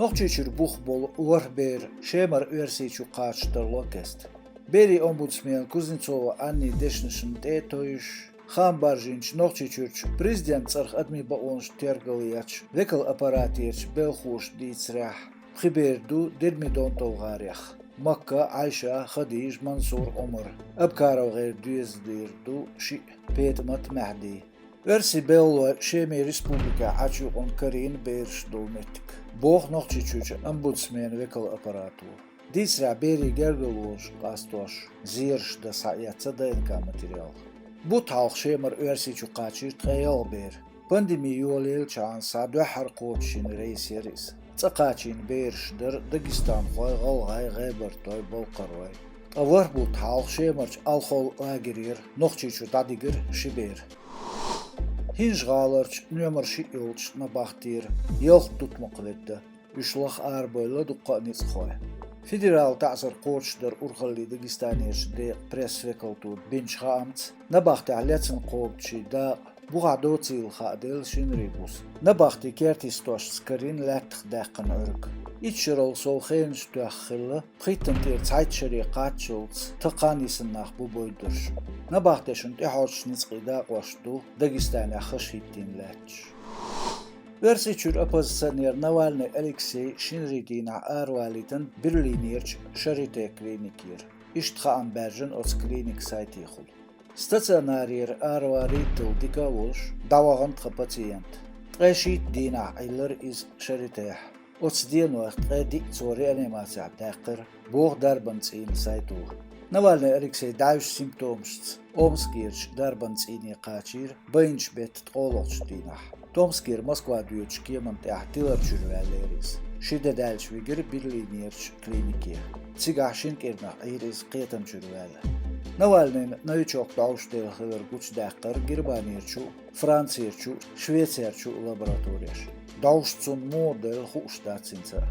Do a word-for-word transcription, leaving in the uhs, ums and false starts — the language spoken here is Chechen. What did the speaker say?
Нохчийчуьра бух болу ворхӀ бер Шемара Оьрсийчу кхача тарло кеста. Берийн омбудсмена Кузнецова Аннин дешнашна тӀе а тевжаш, хаам баржийначу Нохчийчуьрчу президентан цӀарах адамийн бакъонаш тергалъечу векалан аппаратерчу белхахоша дийцарехь, пхи бер ду Дермидон-ТӀалгӀарех: Макка, Ӏайша, Хадижа, Мансур, Ӏумар. АбкаровгӀеран доьзалера ду шиъ: ПетӀамат, Маьхьди. Оьрсийн беллой Шеман республикехь Ӏачу юкъана карийна бераш долу меттиг, боху Нохчийчуьрчу омбудсменан векалан аппарато. Дийцарехь, берийн гергарлонаш къастош, зераш дан схьаэцна ДНК материал. Бутт хьалха Шемара Оьрсийчу кхачийра ткъе ялх бер. Пандеми йолаеллачхьана схьа дуьххьара кхочушйина рейс яра иза. Цкъа кхачийна бераш дара дагестанхой, гӀалгӀай, гӀебартой, балкхарой. Ткъа ворхӀ бутт хьалха Шемарчу Алхол лагерера Нохчийчу дӀадигира ши бер. ХӀинжа-ГӀаларчу номер шиъ йолчу набахтера ялх тутмакх ведда. Уьш лаха арабевлла дуккха а ницкъахой. Федералан таӀзар кхочушдар урхаллин Дагестанерчу декъан пресс-векалто бинчу хаамца, набахтехь лецна кхобучийн дакъа бухахь доцийла хааделла шинарин буса. Набахтин керт йистошца карийна лаьттах даьккхина Ӏуьрг. Итт шарал сов хенаш тоьхна хилла, пхийтта тӀера цхьайтта шаре кхаччалц тхан йисина нах бу бойдурш. Набахтешна тӀехьожучу ницкъийн дакъош ду Дагестанехь хаза хӀиттийна лаьтташ. Оьрсийчуьра оппозиционер Навальный Алексей шинарин дийнахь аравалийтина Берлинерчу Шарите клиникера. Иштта хаам баьржина оцу клиникан сайтехула. Стационарера аравалийтал дика а волуш, дӀавахана тхан пациент. Ткъе шийтта дийнахь Ӏиллира иза Шаритехь. Оцу денойх ткъе диъ цо реанимацехь даьккхира, боху дарбан цӀийнан сайто. Навальный Алексей дӀаьвсачу симптомашца Омскерчу дарбан цӀийне кхачийра байначу беттан ткъолгӀачу дийнахь. Томскера Москва доьдучу кеманна тӀехь тилар чуьра ваьллера иза. Ши де даьлча вигира Берлинерчу клинике. Цигахь шина кӀирнах Ӏийра иза кхетам чуьра ваьлла. Навальныйн новичок дӀовш делла хилар гучудаьккхира Германерчу а, Францерчу а, Швецерчу а лаборатореш. ДӀовш цунна муха делла хууш дац хӀинца а.